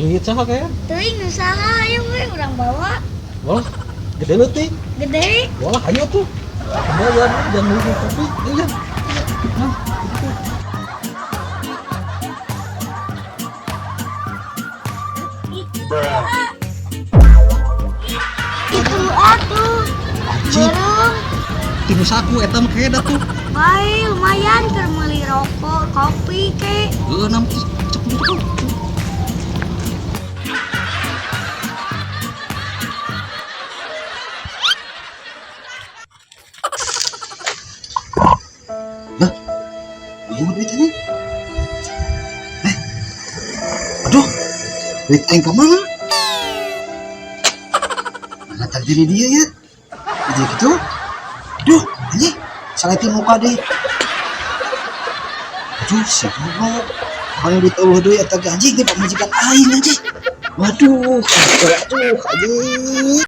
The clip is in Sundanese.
Duit saha kayak? Teuing nu saha, ayo we urang bawa. Walah, gede leutik. Gede. Walah, ayo tuh. Lumayan, jangan beli kopi. Iya. Nah, gitu. Itu atuh. Anjing, Beureum. tinu saku eta mah keda tuh. Bae lumayan keur meuli rokok, kopi ke. Heeh, nam cek cek cek. Lah, gimana duit ini? Eh, aduh, duit aing ka mana? Mana tadi diri dia ya? Jadi gitu. Aduh, anjing, salahin muka deh. Aduh, si goblok. Kalau duit eueuh deui eta ge anjing ge pamajikan aing anjing. Waduh, aduh, anjing.